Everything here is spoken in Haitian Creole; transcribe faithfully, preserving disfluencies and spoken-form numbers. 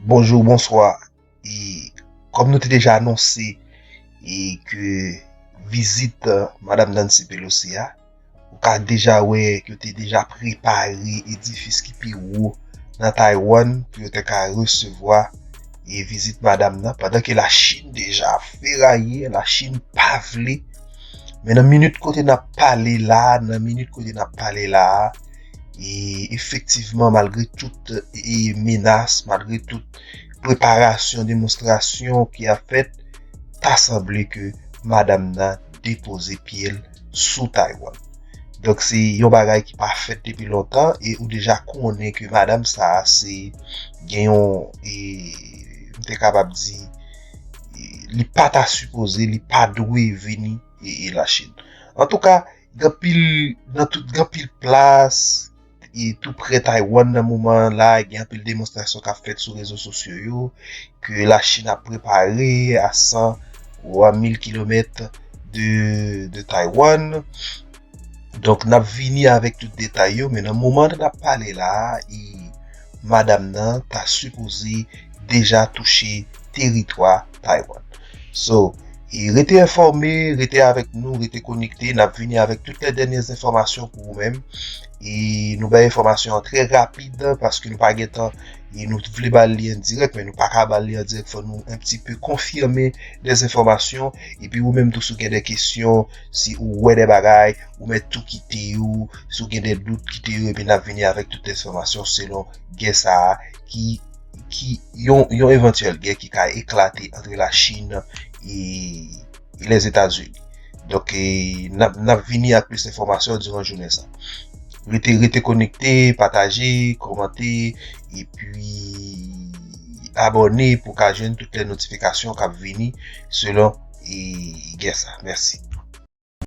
Bonjou, bonswa. E kòm nou te deja anonse e ke vizit, eh, Madam Nancy Pelosi a, ou ka deja wè ke yo te deja prepare edifis ki pi wo nan Taiwan pou yo te ka resevwa e vizit madanm nan, pandan ke Lachin deja feraye, Lachin pa vle. Men nan minit kote n ap pale la, nan minit kote n ap pale la, e efektivman, malgre tout e menas, malgre tout preparasyon, demonstrasyon ki ap fèt, ta sanble ke madanm nan depoze pye l sou Taiwan. Donk, se yon bagay ki pa fèt depi lontan, e ou deja konnen ke madanm sa a se gen yon, e, m te kapab di, e, li pa ta sipoze, li pa dwe vini e, e Lachin. Antouka, gen anpil, nan tout, gen anpil plas e tou prè Taiwan nan moman la, gen anpil demonstrasyon k ap fèt sou rezo sosyo yo, ke Lachin ap prepare a san ou a mil kilomèt de, de Taiwan. Donk, n ap vini avèk tout detay yo, men nan moman n ap pale la a, e madanm nan ta sipoze deja touche teritwa Taiwan. So, e rete enfòme, rete avèk nou, rete konekte, n ap vini avèk tout lè dènyè enfòmasyon pou ou menm. E nou bay enfòmasyon an trè rapid, paske nou pa gen tan, e nou vle ba l li an dirèk, men nou pa ka ba l li an dirèk, fò nou un petit peu konfime dè enfòmasyon. Epi ou menm tou, si w gen dè kesyon, si ou wè dè bagay, ou mèt tou kite yo, si w gen dè dout, kite yo, epi n ap vini avèk tout enfòmasyon selon gè sa a ki, ki yon, yon evantyèl gè ki ka eklate antre Lachin e, e Lèzetazini. Donk, e, n ap, n ap vini ak plis enfòmasyon diran jounen sa. Rete, rete konekte, pataje, kòmante, epi abòne pou w ka jwenn tout lè notifikasyon k ap vini selon e, gè sa. Mèsi.